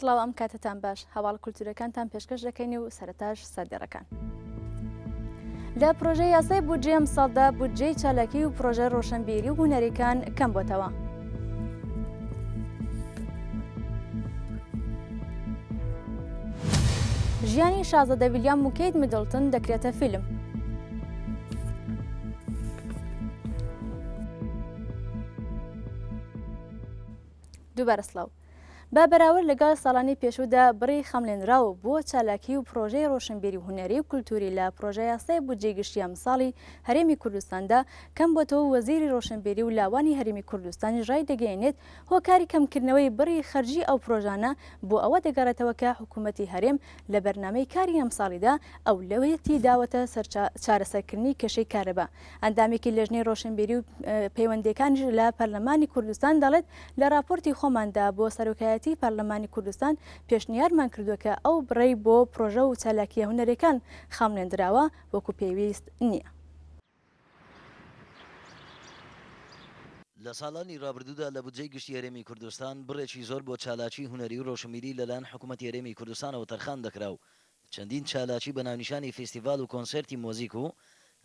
سڵاو ئەم کاتەتان باش هەواڵ کولتورەکانتان پێشکەش دەکەین و سەرەتاش سەردێڕەکان. لە پرۆژە یاسای بودجەی ئەمساڵدا بودجەی چالاکی و پرۆژە ڕۆشنبیری و هونەریەکان کەم بۆتەوە. ژیانی شازادە ویلیام و کەیت میدڵتن دەکرێتە فیلم. دووبارە سڵاو. بە بەراورد لەگەڵ ساڵانی پێشوودا بڕی خەمڵێنراو بۆ چالاکی و پڕۆژەی ڕۆشنبیری و هونەری و کولتووری لە پڕۆژەیاسای بودجەی گشتی ئەمساڵی هەرێمی کوردستاندا کەمبۆتەوە و وەزیری ڕۆشنبیری و لاوانی هەرێمی کوردستانیش ڕایدەگەیەنێت هۆکاری کەمکردنەوەی بڕی خەرجی ئەو پڕۆژانە بۆ ئەوە دەگەڕێتەوە کە حکوومەتی هەرێم لە بەرنامەی کاری ئەمساڵیدا ئەولەویەتی داوەتە سەر چارەسەرکردنی کێشەی کارەبا. ئەندامێکی لێژنەی ڕۆشنبیری و پەیوەندییەکانیش لە پەرلەمانی کوردستان دەڵێت، لە ڕاپۆرتی خۆماندا بۆ سەرۆکایەتیی پەرلەمانی کوردستان پێشنیارمان کردووە کە ئەو بڕەی بۆ پڕۆژە و چالاکییە هونەرییەکان خەمڵێندراوە وەکو پێویست نییە. لە ساڵانی ڕابردوودا لە بودجەی گشتی هەرێمی کوردستان بڕێکی زۆر بۆ چالاکی هونەری و ڕۆشنبیری لەلایەن حکومەتی هەرێمی کوردستانەوە تەرخان دەکرا و چەندین چالاکی بە ناونیشانی فیستیڤاڵ و کۆنسێرتی مۆزیک و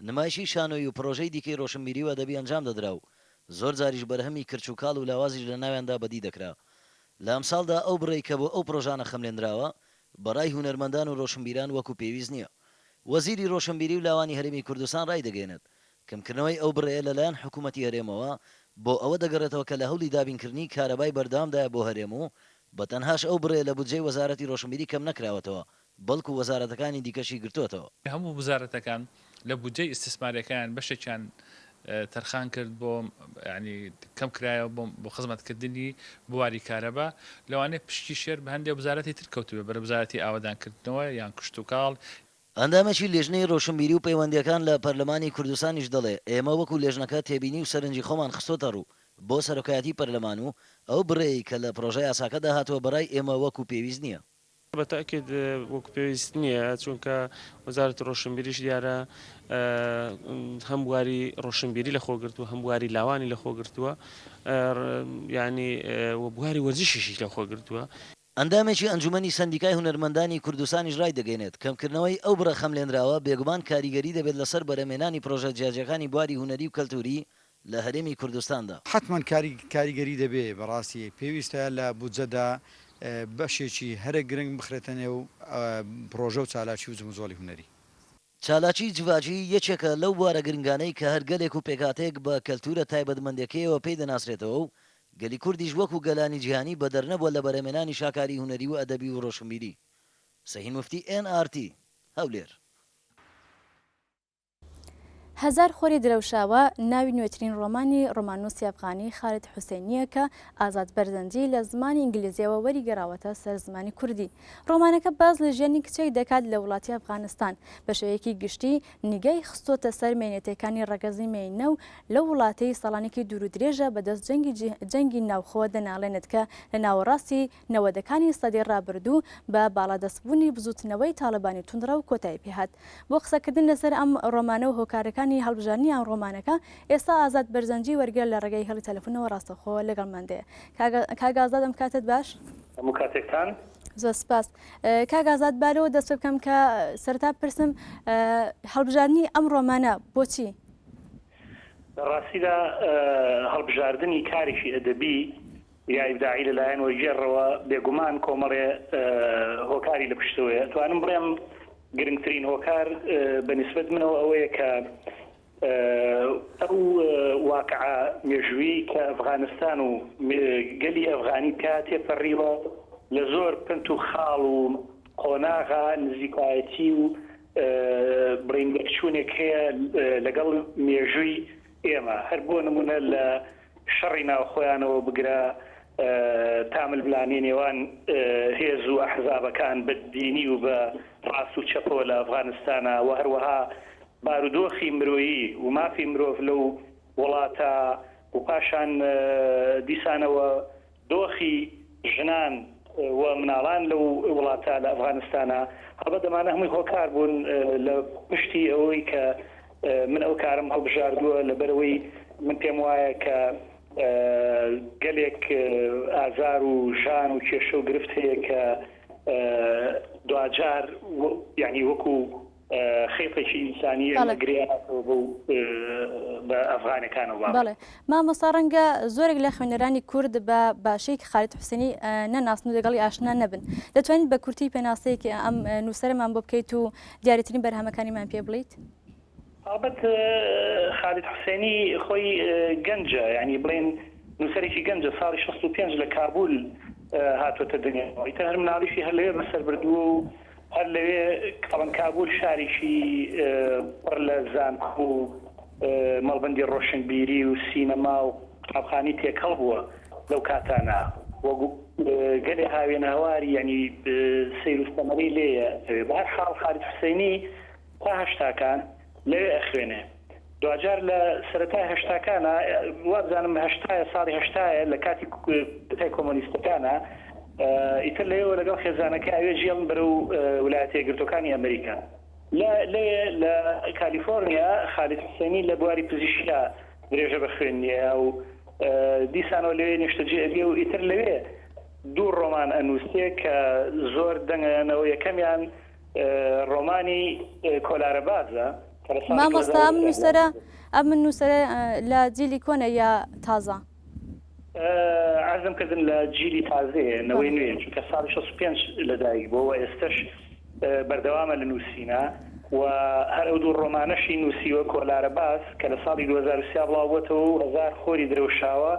نمایشی شانۆیی و پڕۆژەی دیکەی ڕۆشنبیری و ئەدەبی ئەنجام دەدرا و زۆر جاریش بەرهەمی کرچ و کاڵ و لاوازیش لە ناویاندا بەدی دەکرا. لە ئەمساڵدا ئەو بڕەی کە بۆ ئەو پڕۆژانە خەملێنراوە بە ڕای هونەرمەندان و ڕۆشنبیران وەکو پێویست نییە. وەزیری ڕۆشنبیری و لاوانی هەرێمی کوردستان ڕایدەگەیەنێت، کەمکردنەوەی ئەو بڕەیە لەلایەن حکوومەتی هەرێمەوە بۆ ئەوە دەگەڕێتەوە کە لە هەوڵی دابینکردنی کارەبای بەردەوامدایە بۆ هەرێم و بە تەنهاش ئەو بڕەیە لە بودجەی وەزارەتی ڕۆشنبیری کەم نەکراوەتەوە، بەڵکو وەزارەتەکانی دیکەشی گرتۆتەوە. هەموو وزارەتەکان لە بودجەی ئیستیسماریەکەیان بەشێکیان تەرخان کرد بۆ یانی کەم کرایەوە بۆ بۆ خزمەتکردنی بواری کارەبا، لەوانەیە پشکی شێر بە هەندێ وزارەتی تر کەوتبێ بەرە وزارەتی ئاوەدانکردنەوە یان کشتوکاڵ. ئەندامێکی لیژنەی ڕۆشنبیری و پەیوەندییەکان لە پەرلەمانی کوردستانیش دەڵێ، ئێمە وەکو لێژنەکە تێبینی و سەرنجی خۆمان خستۆتە ڕوو بۆ سەرۆکایەتی پەرلەمان و ئەو بڕەی کە لە پڕۆژە یاساکەدا هاتووە بەڕای ئێمە وەکو پێویست نییە. بە تەئکید وەکو پێویست نییە، چونکە وەزارەتی ڕۆشنبیریش دیارە هەم بواری ڕۆشنبیری لەخۆ گرتووە، هەم بواری لاوانی لەخۆ گرتووە، یانی و بواری وەرزشیشی لەخۆ گرتووە. ئەندامێکی ئەنجومەنی سەندیکای هونەرمەندانی کوردستانیش ڕایدەگەینێت، کەمکردنەوەی ئەو بڕە خەملێنراوە بێگومان کاریگەری دەبێت لەسەر بەرهەمهێنانی پرۆژە جیاجیاکانی بواری هونەری و کەلتوری لە هەرێمی کوردستاندا. حەتمەن کاریگەری دەبێ، بەڕاستی پێویستە لە بودجەدا بەشێکی هەرە گرنگ بخرێتە نێو پرۆژە و چالاکی و جموجۆڵی هونەری. چالاکی جڤاکی یەکێکە لەو بوارە گرنگانەی کە هەر گەلێک و پێکهاتەیەک بە کەلتوورە تایبەتمەندەکەیەوە پێی دەناسرێتەوە و گەلی کوردیش وەکو گەلانی جیهانی بەدەرنەبووە لە بەرهەمێنانی شاکاری هونەری و ئەدەبی و ڕۆشنبیری. سەهین موفتی ئێن ئاڕ تی، هەولێر. هەزار خۆری درەوشاوە ناوی نوێترین ڕۆمانی ڕۆماننووسی ئەفغانی خالد حوسێنییە کە ئازاد بەرزنجی لە زمانی ئینگلیزییەوە وەریگەڕاوەتە سەر زمانی کوردی. ڕۆمانەکە باس لە ژیانی کچێک دەکات لە وڵاتی ئەفغانستان، بە شێوەیەکی گشتی نیگای خستۆتە سەر مێینەتەکانی ڕەگەزی مێینە و لەو وڵاتەی ساڵانێکی دوورودرێژە بەدەست جەنگی جەنگی ناوخۆوە دەناڵێنێت کە لە ناوەڕاستی نەوەدەکانی سەدەی ڕابردوو بە باڵادەستبوونی بزووتنەوەی تاڵیبانی توندڕەو کۆتایی پێهات. بۆ قسەکردن لەسەر ئەم ڕۆمانە و هۆکارەکانی هەڵبژاردنی ئەم ڕۆمانەکە، ئێستا ئازاد بەرزنجی وەرگێڕ لە ڕێگەی هێڵی تەلەفونەوە ڕاستەوخۆ لەگەڵماندایە. کاک ئازاد ئەم کاتەت باش؟ هەموو کاتێکتان. زۆر سپاس. کاک ئازاد با لەوە دەست پێ بکەم کە سەرەتا بپرسم هەڵبژاردنی ئەم ڕۆمانە بۆچی؟ لە ڕاستیدا هەڵبژاردنی کارێکی ئەدەبی یا ئیبداعی لە لایەن وەرگێڕەوە بێگومان کۆمەڵێ هۆکاری لە پشتەوەیە. ئەتوانم بڵێم گرنگترین هۆکار بە نیسبەت منەوە ئەوەیە کە ئەو واقعە مێژوویەی کە ئەفغانستان و گەلی ئەفغانی پیا تێپەڕیوە لە زۆر پنت و خاڵ و قۆناغا نزیکایەتی و بڵێین لێکچوونێک هەیە لەگەڵ مێژووی ئێمە هەر بۆ نموونە لە شەڕی ناوخۆیانەوە بگرە تا ململانێ نێوان هێز و ئەحزابەکان بە دینی و بە ڕاست و چەپەوە لە ئەفغانستانا و هەروەها بارودۆخی مرۆیی و مافی مرۆڤ لەو وڵاتە و پاشان دیسانەوە دۆخی ژنان و مناڵان لەو وڵاتە لە ئەفغانستانا، هەڵبەت ئەمانە هەمووی هۆکار بوون لە پشتی ئەوەی کە من ئەو کارەم هەڵبژاردووە لەبەرئەوەی من پێم وایە کە. گەلێک ئازار و ژان و کێشە و گرفت هەیە کە دواجار یانی وەکو خیتێکی ئینسانی ئێمە گرێ ئەداتەوە بەو بە ئەفغانەکانەوە با بەڵێ مامۆستا ڕەنگە زۆرێک لە خوێنەرانی کورد بە باشی خالید حوسێنی نەناسن و لەگەڵی ئاشنا نەبن دەتوانیت بە کورتی پێناسەیەکی ئەم نووسەرەمان بۆ بکەیت و دیاریترین بەرهەمەکانیمان پێ بڵیت؟ هەڵبەت خالید حوسێنی خۆی گەنجە یانی بڵێین نووسەرێکی گەنجە ساڵی 65 لە کابول هاتۆتە دنیاوە ئیتر هەر مناڵیشی هەر لەوێ بەسەر بردووە و هەر لەوێ بەڵام کابول شارێکی پڕ لە زانکۆ و مەڵبەندی ڕۆشنبیری و سینەما و قوتابخانەی تێکەڵ بووە لەو کاتانە و گەلێ هاوێنەهەواری یانی سەیر و سەمەرەی لێیە ئەوێ بە هەر حاڵ خالید حوسەینی تا هەشتاکان لەوێ ئەخوێنێ. دواجار لە سەرەتای هەشتاکانا، وابزانم هەشتایە، ساڵی هەشتایە لە کاتی کودەتای کۆمۆنیستەکانا، ئیتر لەوێوە لەگەڵ خێزانەکەی ئەوێ جێڵن بەرەو ولایەتە یەکگرتووەکانی ئەمریکا. لە لەوێ لە کالیفۆرنیا خالید حوسێنی لە بواری پزیشکیا درێژە بە خوێندنی ئەیا و دیسانەوە لەوێ نیشتەجێ ئەبێ و ئیتر لەوێ دوو ڕۆمان ئەنووسێ کە زۆر دەنگ ئەیەنەوە، یەکەمیان ڕۆمانی کۆلارەبازە کە لە ساڵی مامۆستا ئەم نووسەرە ئەم نووسەرە لە جیلی کۆنە یا تازە؟ عەرزم کردن لە جیلی تازەیە نەوەی نوێ چونکە ساڵی 65 لەدایک بووە و ئێستەش بەردەوامە لە نووسینە و هەر ئەو دوو ڕۆمانەشی نووسیوە کۆلارەباز کە لە ساڵی 2003 بڵاو بۆتەوە و هەزار خۆری درەوشاوە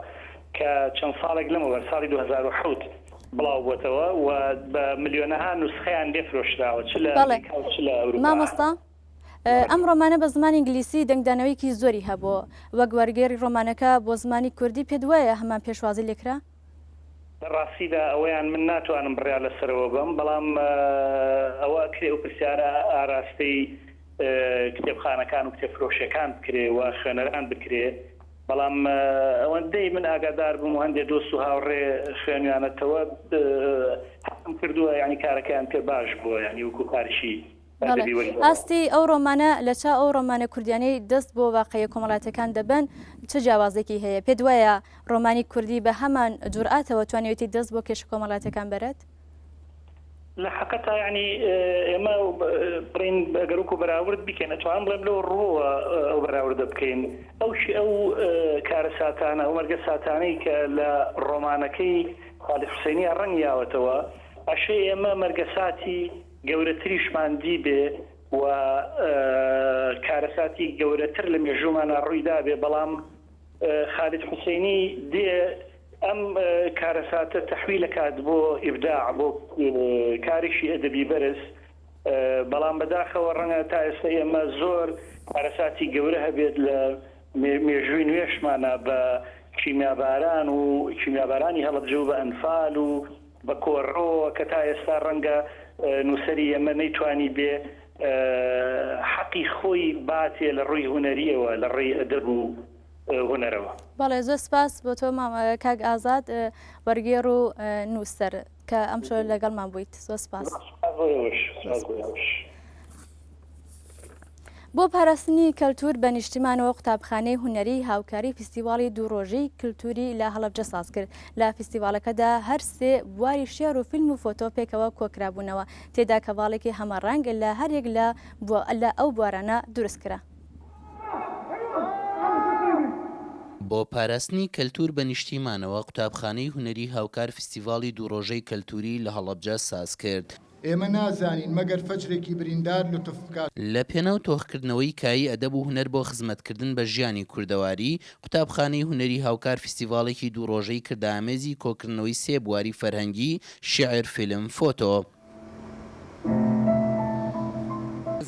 کە چەند ساڵێک لەمەوبەر ساڵی 2007 بڵاو بۆتەوە و بە ملیۆنەها نوسخەیان لێ فرۆشراوە چ لە بەڵێ ئەمریکا و چ لە ئەوروپا. مامۆستا ئەم ڕۆمانە بە زمانی ئینگلیسی دەنگدانەوەیەکی زۆری هەبوو وەک وەرگێڕی ڕۆمانەکە بۆ زمانی کوردی پێت وایە هەمان پێشوازی لێکرا؟ لە ڕاستیدا ئەوەیان من ناتوانم بڕیار لەسەرەوە بەم بەڵام ئەوە ئەکرێ ئەو پرسیارە ئاراستەی کتێبخانەکان و کتێبفرۆشیەکان بکرێ و خوێنەران بکرێ بەڵام ئەوەندەی من ئاگادار بم و هەندێ دۆست و هاوڕێ خوێنویانەتەوە هەستم کردووە یانی کارەکەیان پێ باش بووە یانی وەکو کارێکی بەڵێ ئەدەبی وەرگێڕاوە. ئاستی ئەو ڕۆمانە لە چاو ئەو ڕۆمانە کوردیانەی دەست بۆ واقعیە کۆمەڵایەتیەکان دەبەن چ جیاوازێکی هەیە؟ پێت وایە ڕۆمانی کوردی بە هەمان جورئاتەوە توانیوێتی دەست بۆ کێشە کۆمەڵایەتیەکان بەرێت؟ لە حەقەتا یانی ئێمە بڵێین ئەگەر وەکو بەراورد بیکەین ئەتوانم بڵێم لەو ڕووەوە ئەو بەراوردە بکەین ئەو ئەو کارەساتانە ئەو مەرگەساتانەی کە لە ڕۆمانەکەی خالید حوسێنییا ڕەنگ یاوەتەوە ئەشێ ئێمە مەرگەساتی گەورەتریشمان دیبێ و کارەساتی گەورەتر لە مێژوومانا ڕووی دابێ بەڵام خالید حوسەینی دێ ئەم کارەساتە تەحویل ئەکات بۆ ئیبداع، بۆ کارێکی ئەدەبی بەرز، بەڵام بەداخەوە ڕەنگە تا ئێستا ئێمە زۆر کارەساتی گەورە هەبێت لە مێژووی نوێشمانا بە کیمیاباران و کیمیابارانی هەڵەبجە و بە ئەنفال و بە کۆڕۆ کە تا ئێستا ڕەنگە نووسەری ئێمە نەیتوانیبێ حەقی خۆی باتێ لە ڕووی هونەرییەوە، لە ڕێی ئەدەب و هونەرەوە. بەڵێ زۆر سپاس بۆ تۆ کاک ئازاد وەرگێڕ و نووسەر کە ئەمشەو لەگەڵمان بوویت زۆر سپاس. سپاس بۆ ئێوەش. سپاس بۆ ئێوەش. بۆ پاراستنی کەلتوور بە نیشتیمانەوە قوتابخانەی هونەری هاوکاری فیستیواڵی دوو ڕۆژەی کلتوری لە هەڵەبجە سازکرد، لە فیستیواڵەکەدا هەر سێ بواری شیعر و فیلم و فۆتۆ پێکەوە کۆکرابوونەوە، تێدا کەڤاڵێکی هەمەڕەنگ لە هەریەک لە لە ئەو بوارانە دروستکرا. بۆ پاراستنی کەلتوور بە نیشتیمانەوە قوتابخانەی هونەری هاوکار فیستیڤاڵی دوو ڕۆژەی کەلتووری لە هەڵەبجە سازکرد. ئێمە نازانین مەگەر فەجرێکی بریندار لوتف بکات. لە پێناو تۆخکردنەوەی کایەی ئەدەب و هونەر بۆ خزمەتکردن بە ژیانی کوردەواری، قوتابخانەی هونەری هاوکار فیستیڤاڵێکی دوو ڕۆژەی کردە ئامێزی کۆکردنەوەی سێ بواری فەرهەنگی، شیعر، فیلم، فۆتۆ.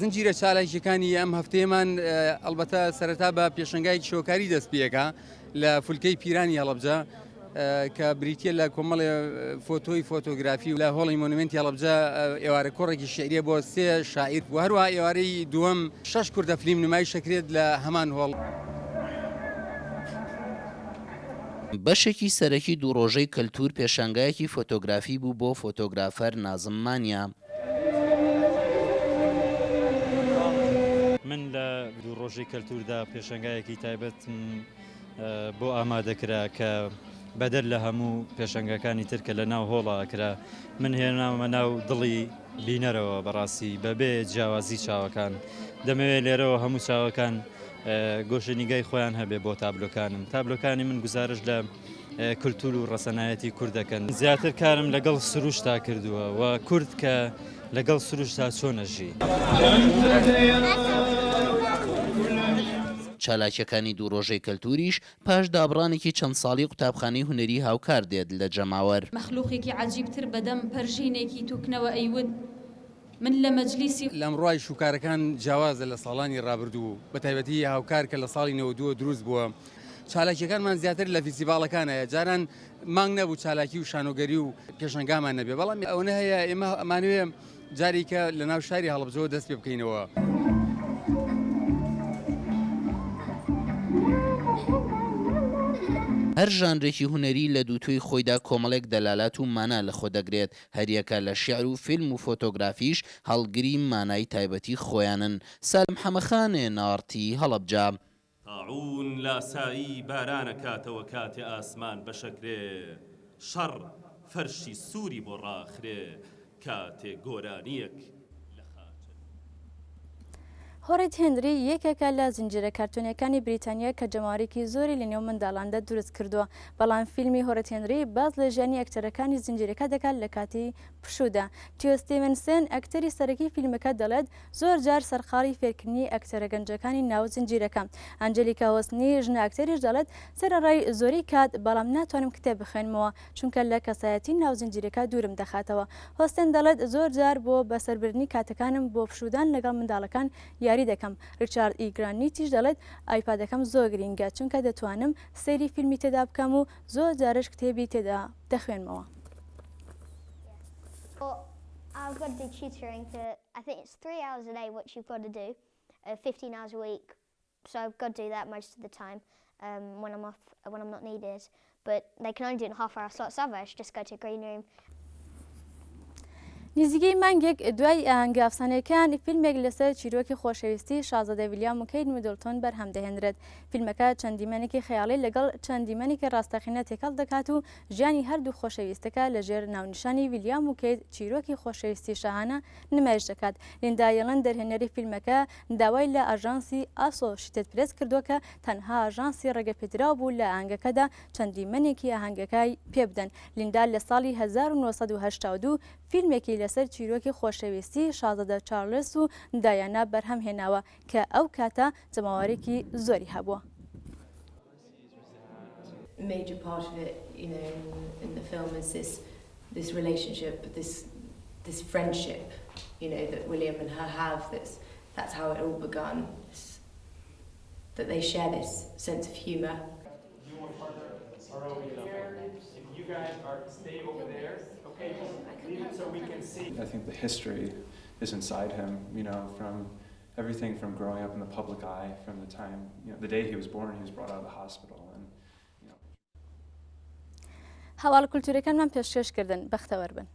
زنجیرە چالاکییەکانی ئەم هەفتەیەمان ئەڵبەتە سەرەتا بە پێشەنگایەکی شۆکاری دەست پێکا لە فولکەی پیرانی هەڵەبجە کە بریتییە لە کۆمەڵێ فۆتۆی فۆتۆگرافی و لە هۆڵی مۆنومێنتی هەڵەبجە ئێوارە کۆڕێکی شیعرییە بۆ سێ شاعیر و هەروەها ئێوارەی دووەم شەش کوردە فلیم نمایش دەکرێت لە هەمان هۆڵ. بەشێکی سەرەکی دوو ڕۆژەی کەلتوور پێشانگایەکی فۆتۆگرافی بوو بۆ فۆتۆگرافەر نازم مانیا. من لە دوو ڕۆژەی کەلتووردا پێشانگایەکی تایبەتم. بۆ ئامادە کرا کە بەدەر لە هەموو پێشەنگەکانی تر کە لە ناو هۆڵا ئەکرا من هێنامە ناو دڵی بینەرەوە بەڕاستی بەبێ جیاوازی چاوەکان دەمەوێت لێرەوە هەموو چاوەکان گۆشە نیگای خۆیان هەبێ بۆ تابلۆکانم تابلۆکانی من گوزارش لە کولتور و ڕەسەنایەتی کورد دەکەن زیاتر کارم لەگەڵ سروشتا کردووە و کورد کە لەگەڵ سروشتا چۆن ئەژی. چالاکیەکانی دوو ڕۆژەی کەلتوریش پاش دابڕانێکی چەند ساڵی قوتابخانەی هونەری هاوکار دێت لە جەماوەر. مەخلوقێکی عەجیبتر بەدەم پەرژینێکی توکنەوە ئەیوت، من لە مەجلیسی. لەمڕۆی شوکارەکان جیاوازە لە ساڵانی ڕابردوو، بەتایبەتی هاوکار کە لە ساڵی 92 وە دروست بووە، چالاکیەکانمان زیاتر لە فیستیڤاڵەکانایە، جاران مانگ نەبوو چالاکی و شانۆگەری و پێشەنگامان نەبێ، بەڵام ئەوەنە هەیە ئێمە ئەمانەوێ جارێکە لە ناو شاری هەڵەبجەوە دەست پێ بکەینەوە. هەر ژانرێکی هونەری لە دووتوێی خۆیدا کۆمەڵێک دەلالات و مانا لەخۆ دەگرێت، هەریەکە لە شیعر و فیلم و فۆتۆگرافیش هەڵگری مانای تایبەتی خۆیانن. سالم حەمەخان، ئێن ئاڕ تی، هەڵەبجە. تاعوون لاسایی باران ئەکاتەوە کاتێ ئاسمان بەشەکرێ شەڕ فەرشی سووری بۆ ڕاخرێ کاتێ گۆرانیەک لە خاچە. هۆڕیت هێنری یەکێکە لە زنجیرە کارتۆنییەکانی بریتانیا کە جەماوەرێکی زۆری لەنێو منداڵاندا دروست کردووە، بەڵام فیلمی هۆڕیت هێنری باس لە ژیانی ئەکتەرەکانی زنجیرەکە دەکات لە کاتی پشوودا. تیۆ ستیڤنسن، ئەکتەری سەرەکی فیلمەکە دەڵێت، زۆر جار سەرقاڵی فێرکردنی ئەکتەرە گەنجەکانی ناو زنجیرەکەم. ئەنجێلیکا هۆسنی، ژنە ئەکتەریش دەڵێت، سەرەڕای زۆری کات، بەڵام ناتوانم کتێب بخوێنمەوە، چونکە لە کەسایەتی ناو زنجیرەکە دوورم دەخاتەوە. هۆستن دەڵێت، زۆر جار بۆ بەسەربردنی کاتەکانم بۆ پشوودان لەگەڵ منداڵەکان یاری دەکەم. ریچارد ئی گرانیتیش دەڵێت، ئایپادەکەم زۆر گرینگە، چونکە دەتوانم سەیری فیلمی تێدا بکەم و زۆر جارش کتێبی تێدا دەخوێنمەوە. So I've got to do that most of the time um, when I'm off, when I'm not needed. But they can only do it in half hour slots. Otherwise, just go to a green room. نزیکەی مانگێک دوای ئاهەنگە ئەفسانەیەکان، فیلمێک لەسەر چیرۆکی خۆشەویستی شازادە ویلیام و کەیت میدڵتۆن بەرهەم دەهێنرێت. فیلمەکە چەند دیمەنێکی خەیاڵی لەگەڵ چەند دیمەنێکی ڕاستەقینە تێکەڵ دەکات و ژیانی هەردوو خۆشەویستەکە لەژێر ناونیشانی ویلیام و کەیت چیرۆکی خۆشەویستی شاهانە نمایش دەکات. لیندا یڵن دەرهێنەری فیلمەکە داوای لە ئاژانسی ئاسۆشیتد پرێس کردووە کە تەنها ئاژانسی ڕێگەپێدراو بوو لە ئاهەنگەکەدا چەند دیمەنێکی ئاهەنگەکەی پێبدەن. لیندا لە ساڵی 1982 فیلمێکی لەسەر چیرۆکی خۆشەویستی شازادە چارلس و دایانا بەرهەم هێناوە کە ئەو کاتە جەماوەرێکی زۆری هەبووە. major part of it, you know, in, in the film is this this relationship, this this friendship, you know, that William and her have. That's that's how it all begun. This, that they share this sense of humour. I think the history is inside him, you know, from everything from growing up in the public eye, from the time, you know, the day he was born, he was brought out of the hospital and, you know. هەواڵە کولتووریەکانمان پێشکێش کردن. بەختەوەر بن.